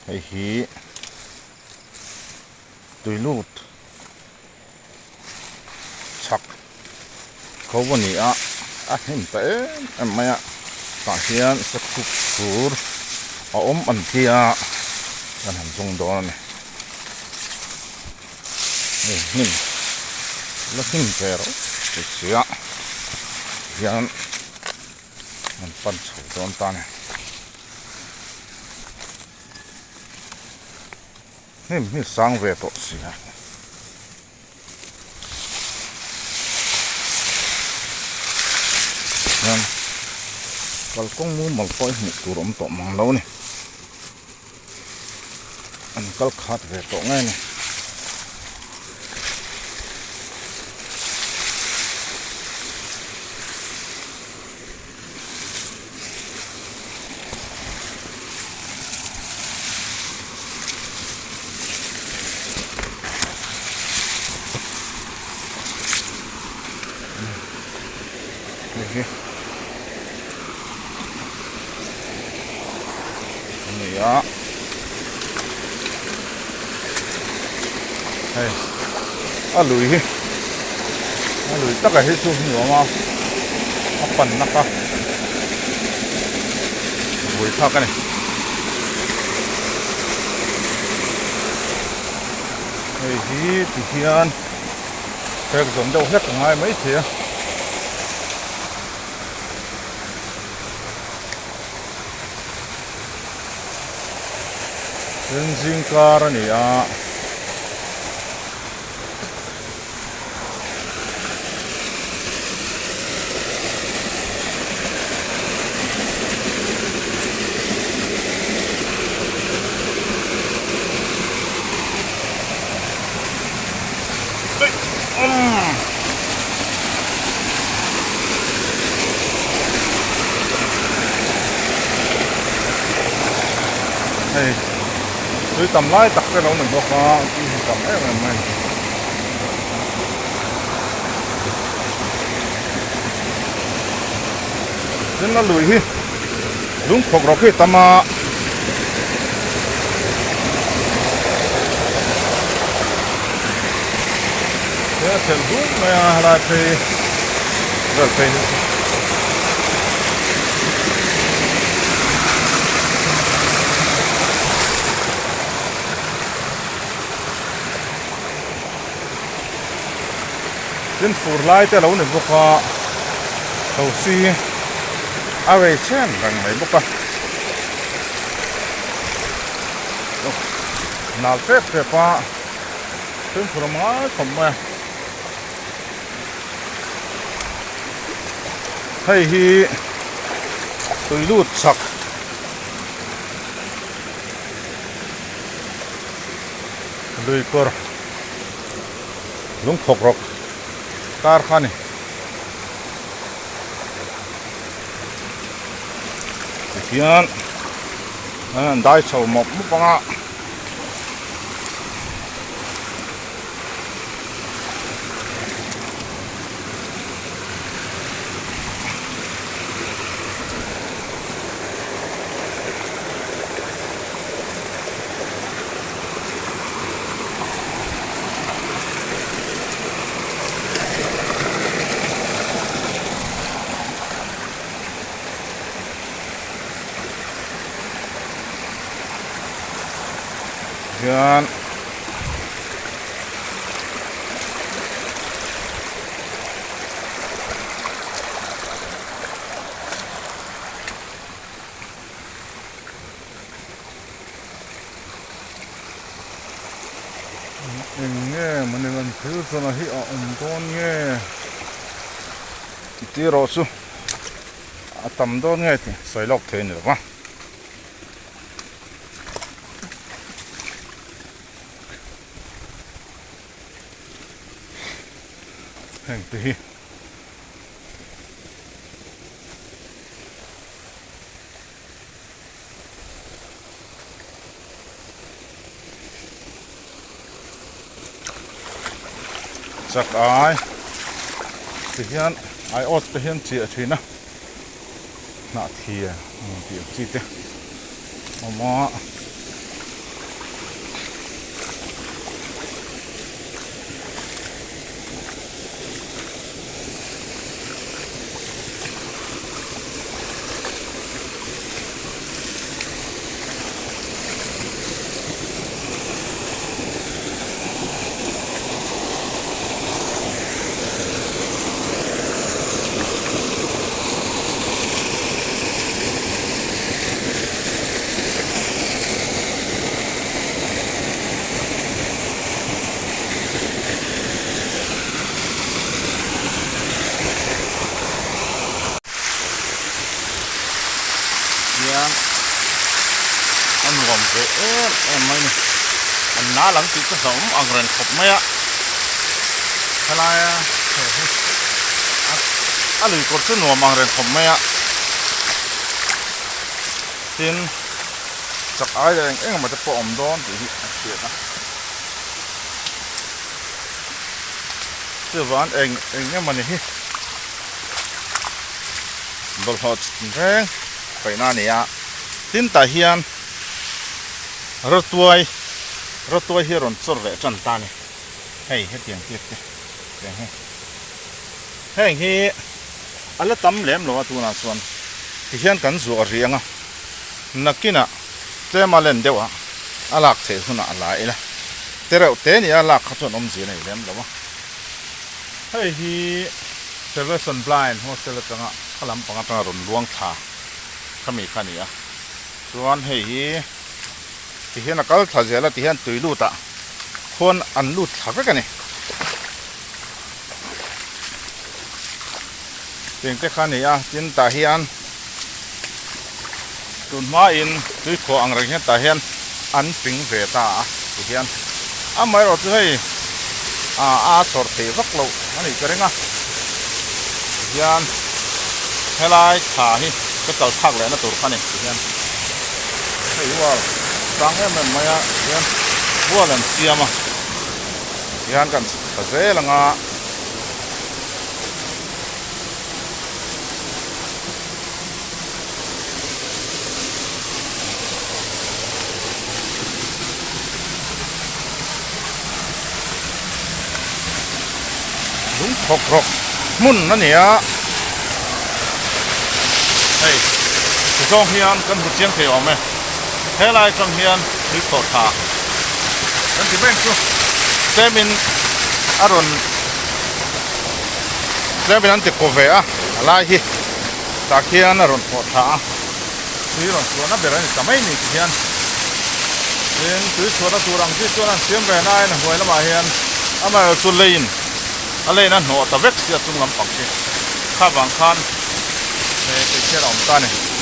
Hei hi tui lut chhak kho a ni a, a hnim ta em em mai a, tah hian sakhuk tur a awm an tia kan han zung dawn a ni. Hei hnim la hnim ve reuh thei si a hian an pan chho dawn ta a ni. Hnim hi sang ve tawh si a. Hian kalkawng mumal pawh hi hmuh tur awm tawh mang lo a ni. An kal khat ve tawh ngei a ni. Ni a hei a lui hi a lui takah hi chu nuam a a pan na kha vui thlak a ni hei hi ti hian trek zawm deuh hlek a ngai maithei a. Tin zingkar a ni a. Hei tui tam lai tak te lo ni bawk a tui hi tam em em mai tin a lui hi lung khawk rawk hi tam a. He a chhelh dum mai a helai phei vel phei hi chu. Tin fur lai te a lo ni bawk a thosi a rei chen reng mai bawk a. Nal tep tep a. Fimkhur a ngai khawp mai a. Hei hi tui lut chak lui kawr lung khawk rawk kar kha a ni. Tihian an dai chho mawp mawp ang a. Hian eng nge mawni kan thil zawn hi a awm dawn nge tih erawh chu a tam dawn nge tih sawi lawk thei a ni lo va. Heng te hi chak ai ti hian ai awt te hian chiah thin a. Hnah thia ang tih ang chi te awm a. nuam ve em em mai a ni. An nal ang tih chu hlauhawm ang reng khawp mai a. Helaia hei hi a lui kawr chu nuam ang reng khawp mai a. Tin, chak ai leh eng eng emaw te pawh a awm dawn tih hi a hriat a. Chuvan eng eng emaw ni hi bawlhhlawh chi reng paihna a ni a. Tin tah hian rawtuai rawtuai hi a rawn chawr leh tan ta a ni. Hei hetiang tiak te tiang hi heng hi a la tam lem lo a tunah chuan tihian kan zuah rih ang a nakinah tlema len deuh ah a lak theih hunah a la ila tereuh te nia lak kha chuan awmzia a nei lem lo a hei hi Salvation Blind Hostel atanga kha lampang atanga rawn luang thla khami kha a ni a chuan hei hi tihian a kal thla zel a tihian tui lut ah khuan an lut thla vek a ni. Tiang te kha a ni a tin tah hian tun hmain tuikhuah ang reng hian tah hian an ping ve ta a ti hian amaherawh chu hei ah a chhawr theih vak loh a nih ka ring a tihian helai thla hi ka kal thlak leh na tur kha a ni ti hian hei wall sang em em mai a tihian wall an siam a tihian kan chhuk thla zel ang a. Lung thawk rawk hmun a ni a, hei ti zawng hian kan hmu chiang thei awm e, helai atang hian tui khawh tha kan ti mek chu tlemin a rawn tlemin an ti kaw ve a a lai hi tah khian a rawn thawh thla a tui rawn chhuahna ber a ni ta mai ni ti hian tin tui chhuahna tur ang chi chuan an siam ve nain a hnuai lamah hian amaherawhchu chu leiin a leiin a hnawh ta vek si a chung lampang khi kha vang khan he tui khian a awm ta a ni.